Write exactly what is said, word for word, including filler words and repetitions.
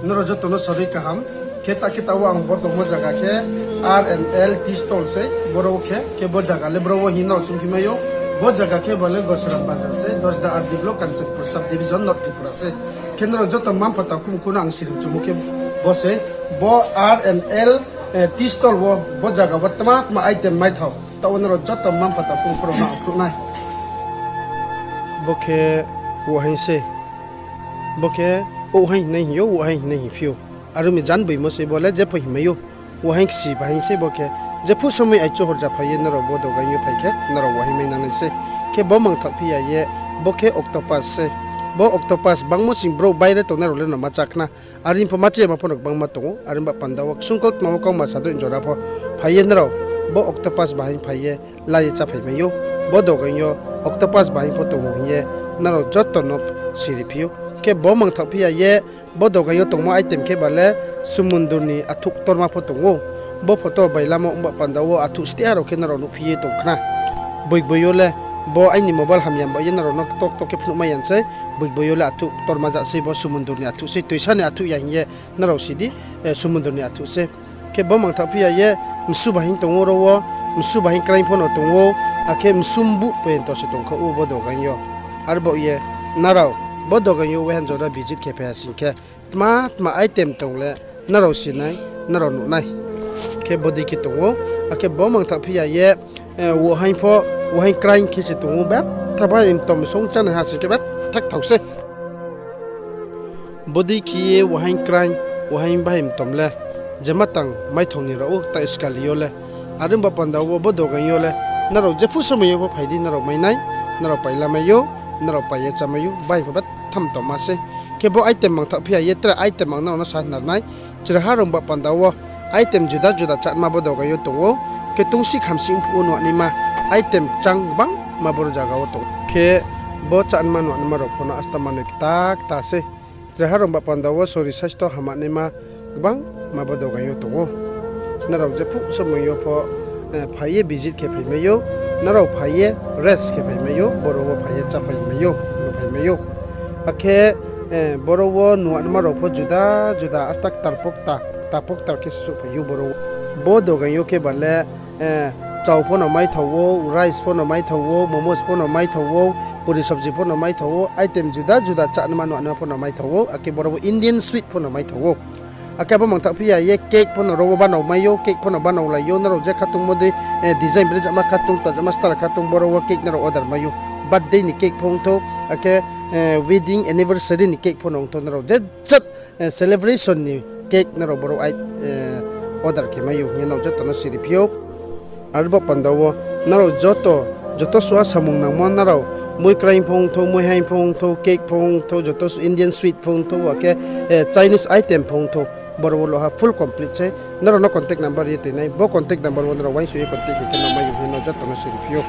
Nrao joto no sarui kaham. Khe ta khe taoh wo ang bo tongmo zaga khe R and L tea stall sei, boro wo khe, khe bo zaga le boro wo hing nrao sungphi mai ou. Bo zaga khe bo le Gosram Bazar sei, Dasda R D block, Kanchanpur sub division, North Tripura sei. Khe nrao joto mma-mpha takhu mkhu no ang sirimchumo khe bo sei, bo R and L tea stall wo, bo zaga wo tma tma item maithao, taoh wo nrao joto mma-mpha takhu mkhu rao no ang phnuh nai. Bo khe wahaing sei. Bo khe ouhaing hingnai hing ou, wahaing hingnai hingphi ou. Aro mi jan boimo sei bo le jepho hingmai ou. Wahaing kchi bahaing sei bo khe. Jephuh somoi aichu horja phai ye nrao bo dogan yo phai khe, nrao wahaing mai nangnai sei. Khe bo mangthaoh phi ya ye, bo khe octopus sei. Bo octopus bangmo sing brouh baire tongnai rao le no ma chá khna. Are pho ma chá yama pho no gbangma tong ou, are ba panda wo ksung kautma wo kauma sadroih jora pho phai ye nrao bo octopus bahaing phai ye la ye cháphai mai ou. Bo dogan yo octopus bahaing pho tong ou hing ye nrao joto no siriphi ou. Khe bo mangthaoh phi ya ye, bo dogan yo tongmo item khe ba le sumundru ni athuh ktorma pho tong ou. Bo photo bailamo ongba panda wo athuh stia rao khe nrao nuhphi ye tong khna. Boigboi yo le, bo aini mobile hamya ba ye nrao no kto kto khe phnuh mai ya sei. Boigboi yo le athuh ktorma ja sei, bo sumundru ni athuh sei, toisa ni athuh ya hing ye nrao si di, sumundru ni athuh sei. Khe bo mangthaoh phi ya ye, msu bahaing tong ou ro wo, msu bahaing kraing pho no tong ou, akhe msu mbuh pento se tongkha ou bo dogan yo. Arbaoh ye, nrao bo dogan yo wehan jora visit khe phai ha sing khe, tma tma item tong le nrao si nai, nrao nuh nai. Khe bodei khe tong ou, akhe bo mangthaoh phi ya ye, wahaing pho, wahaing kraing khe se tong ou, betha bahaing mtom song chánaiha sing khe betha kthao sei. Bodei khe ye wahaing kraing, wahaing bahaing mtom le, jema tang maithao ni rao ou ta skali yo le. Are ongba panda wo bo dogan yo le, nrao jephuh somoi yo pho phai di, nrao mai nai, nrao paila mai ou, nrao pai ye chá mai ou, bahaing pho betha mtom ma sei. Khe bo item mangthaoh phi ya ye, tre item ang nrao no sa hnar nai, chraha rao ongba panda wo item juda juda chánma bo dogan yo tong ou, khe tungsih khamsih mphuh wo nuhnaima item kchang gbangma boro zaga wo tong ou. Khe bo chánma nuhnaima rao pho no asta manoi kta kta sei. Chraha rao ongba panda wo sori saisto hamnaima gbangma bo dogan yo tong ou. Nrao jephuh somoi yo pho phai ye visit khe phai mai ou, nrao phai ye rest khe phai mai ou, boro wo phai ye cháphai mai ou, nuhphai mai ou. Akhe boro wo nuhnaima rao pho juda juda asta ktar pho kta, kta pho ktar khe se souhphai ou boro wo. Bo dogan yo khe ba le, chao pho no maithao ou, rice pho no maithao ou, momos pho no maithao ou, puri sobji pho no maithao ou, item juda juda chánma nuhnaima pho no maithao ou, akhe boro wo Indian sweet pho no maithao ou. Akhe abo mangthaoh phi ya ye cake pho no ro wo banao mai ou, cake pho no banaolai ou, nrao je khatungmo dei, design brejama khatung, tajama style khatung, boro wo cake nrao order mai ou. Birthday ni cake pho ongthou, akhe wedding anniversary ni cake pho no ongthou, nrao je jat celebration ni cake nrao boro wo order khe mai ou hing ye nrao joto no siriphi ou. Arba panda wo nrao joto, joto suh a samung nangmo nrao, moi kraing pho ongthou, moi haing pho ongthou, cake pho ongthou, joto suh Indian sweet pho ongthou, akhe Chinese item pho ongthou, boro wo loha full complete sei. Nrao no contact number ye toi nai, bo contact number wo nrao uaingsouh ye contact khe khe no mai ou hing ye nrao joto no siriphi ou.